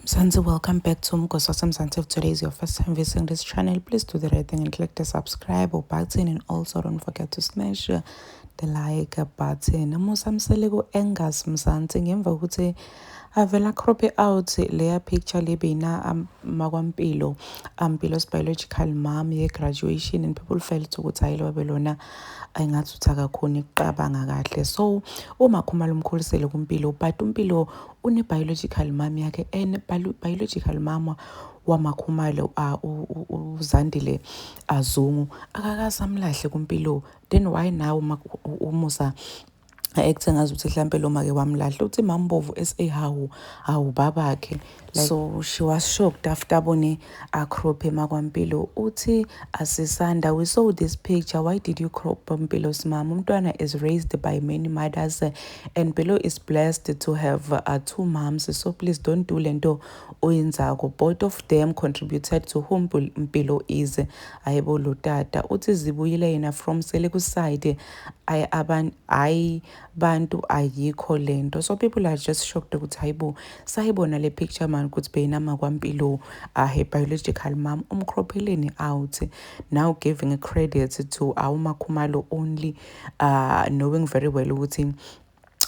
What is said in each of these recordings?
Mzansi, welcome back to Umgosi Mzansi. If today is your first time visiting this channel, please do the right thing and click the subscribe button, and also don't forget to smash the like button. Musa Mseleku Angus Mzansi ngemva kokuthi avela crop out leya picture lebena makwaMpilo, Mpilo's biological mom, ye-graduation, and people felt ukuthi hayi, lo babe lona ayingathi uthi akakhoni ukucabanga kahle. So uMakhumalo umkhulisele kuMpilo, but uMpilo une-biological mom yakhe, and biological mama wamakhumalo, uZandile Zungu, akakaze amlahle kuMpilo. Then why now uMusa ekuthe ngazuthi mhlampe lo make wamlahla? Uthi Mambovu SA, hawu hawu, babakhe. So she was shocked after abone acrop makwaMpilo. Uthi asisanda, "We saw this picture. Why did you crop Mpilo's mom? Umntwana is raised by many mothers and Mpilo is blessed to have two moms, so please don't do lento oyenzako. Both of them contributed to whom Mpilo is." Ayibo lo tata. Uthi zibuyile yena from Seleku side, ayi bantu, ayikho lento. So people are just shocked ukuthi hayibo, sayibona le picture man ukuthi beyinama kwaMpilo, her biological mom, umcropheleni out, now giving a credit to awumakhumalo only, knowing very well ukuthi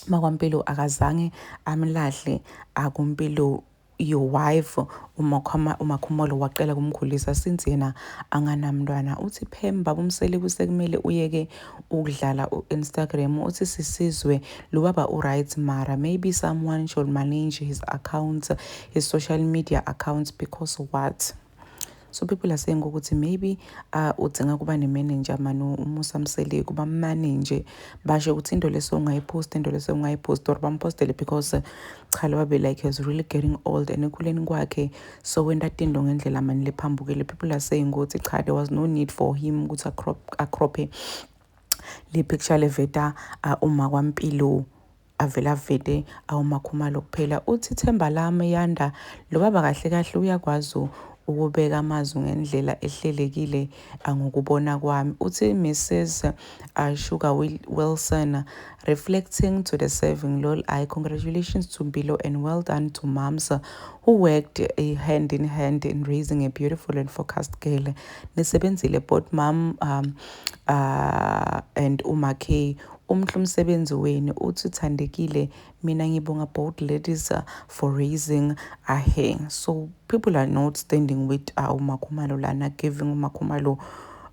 makwaMpilo akazange amlahle akuMpilo. Your wife uMakhumalo waqela kumkhulisa since yena anganamntwana. Uthi Phemba uMseleku, sekumele uyeke ukudlala u-Instagram. Uthi sisizwe lo baba u-right, mara maybe someone should manage his accounts, his social media accounts, because what? So people are saying ukuthi maybe udzinga kuba ne-manager mani uMusa Mseleku, bammanage, basho ukuthi into leso ungayiphost, into leso ungayiphost, or bampostele, because cha, lo babe like is really getting old and ekhuleni kwakhe so wenta tinto ngendlela mani lephambukile. People are saying ukuthi cha, there was no need for him ukuthi acrophe le picture leveta uma kwaMpilo, avela avete awumakhumalo kuphela. Uthi themba lami yanda, lo baba kahle kahle uyakwazi ukubeka amazwi ngendlela ehlelekile ngokubona kwami. Uthi Mrs Sugar Wilson, reflecting to the serving lol. I congratulations to Mpilo and well done to moms who worked a hand in hand in raising a beautiful and focused girl. Nisebenzile both mom and uma K, umhle umsebenzi wenu. Uthi thandekile, mina ngibonga both ladies for raising a hair. So people are not standing with uMakhumalo lana, giving uMakhumalo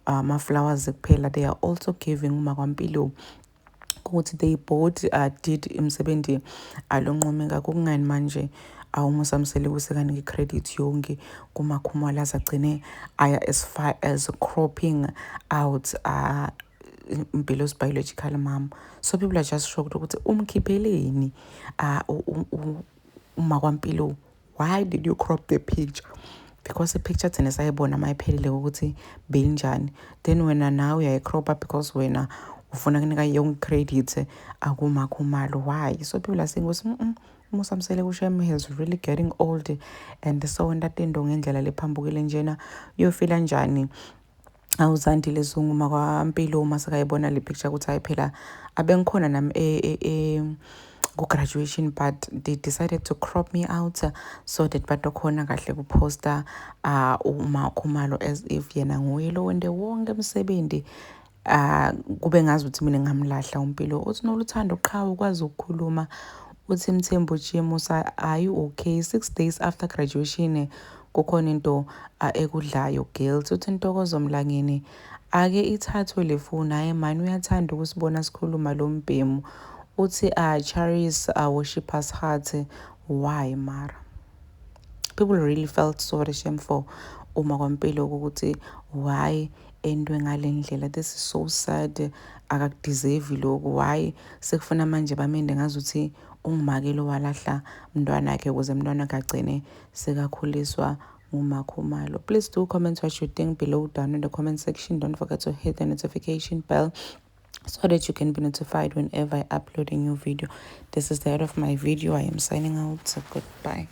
ama-flowers kuphela. They are also giving uMakwaMpilo ukuthi they both did imisebenzi alonqomeka. Kungani manje awuMusa Mseleku sekanike credit yonke kuMakhumalo, aze agcine aya as far as cropping out Mpilo's biological mom? So people are just shocked ukuthi umkhipheleni uma kwaMpilo. Why did you crop the picture? Because i-picture thina sayibona mayiphelile ukuthi beyinjani, then wena nawe uyayicropa because wena ufuna kunika yonke credit akumakhumalo. Why? So people are saying ukuthi Musa Mseleku shem is really getting old and so wenta tinto ngendlela lephambukile njena. Uyofila njani awuzandile Zungu makwaMpilo uma sekayibona le picture ukuthi hayi phela, abengikhona nami ku-graduation, but they decided to crop me out so that batokhona kahle kuphosta uMakhumalo as if yena nguye lo wente wonke umsebenzi, kube ngazi ukuthi mina ngamlahla uMpilo. Uthi Noluthando qhawe, ukwazi ukukhuluma. Uthi Mthembu Chimusa, are you okay? 6 days after graduation kukhona into ekudlayo, guilt. Uthi Ntokozo Mlangeni, ake ithathwe le foni. Hhayi mani, uyathanda ukusibona sikhuluma lo mbhemu. Uthi Charis Worshippers Heart, why mara? People really felt sorry shame for uma kwaMpilo ukuthi why entwe ngale ndlela. This is so sad, akakudeserve lokhu. Why sekufuna manje bamende ngazuthi ungumake lo walahla mntwana wakhe ukuze mntwana wakhe agcine sekakhuliswa nguMakhumalo? Please do comment what you think below down in the comment section. Don't forget to hit the notification bell so that you can be notified whenever I upload a new video. This is the end of my video. I am signing out, so goodbye.